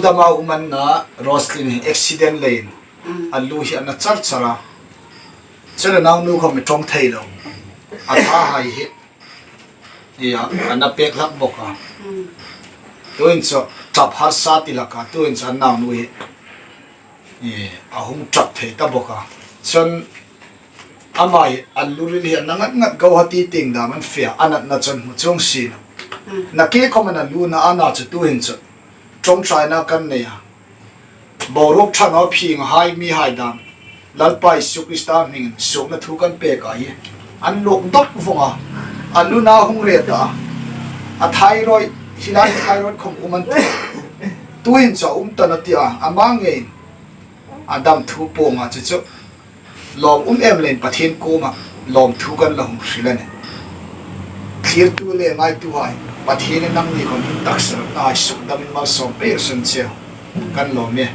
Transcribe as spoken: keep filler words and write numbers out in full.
Dama um an na Roslyn hi accident leiin a lu hi a na char char a. Chun a naunu khawm mi ṭawng thei lo. A tha hai hi. Ia, a na pek hlak bawk a. Tuhin chu ṭap harsa ti hlak a, tuhin chu a naunu hi. Ia, a hung ṭap thei ta bawk a. Chun ama hi a lu ril hi a na ngat ngat go ha ti ting dam an fia, a natna chun hmu chuong si naw. Na ke khawm a na lu na a na chu tuhin chu. Ṭawngṭaina kan nei a. Boruok ṭha naw phing hai mi hai dam. Lalpa Isu Krista hmingin suokna thu kan pek a hi. An luk dawk vong a. A lu na hung re ta. A thyroid, hi lai thyroid khawm um an ti. Tuhin chu a um ta naw ti a. Ama ngeiin a dam thu puong a chu chu. Lawm um em leiin Pathien kuoma lawmthu kan la hung hril a nih. Thlirtu le ngaituhai, Pathienin nangni khawm in taksa rawh, nai sukdamin malsawm pei rawh cheu. Kan lawm e.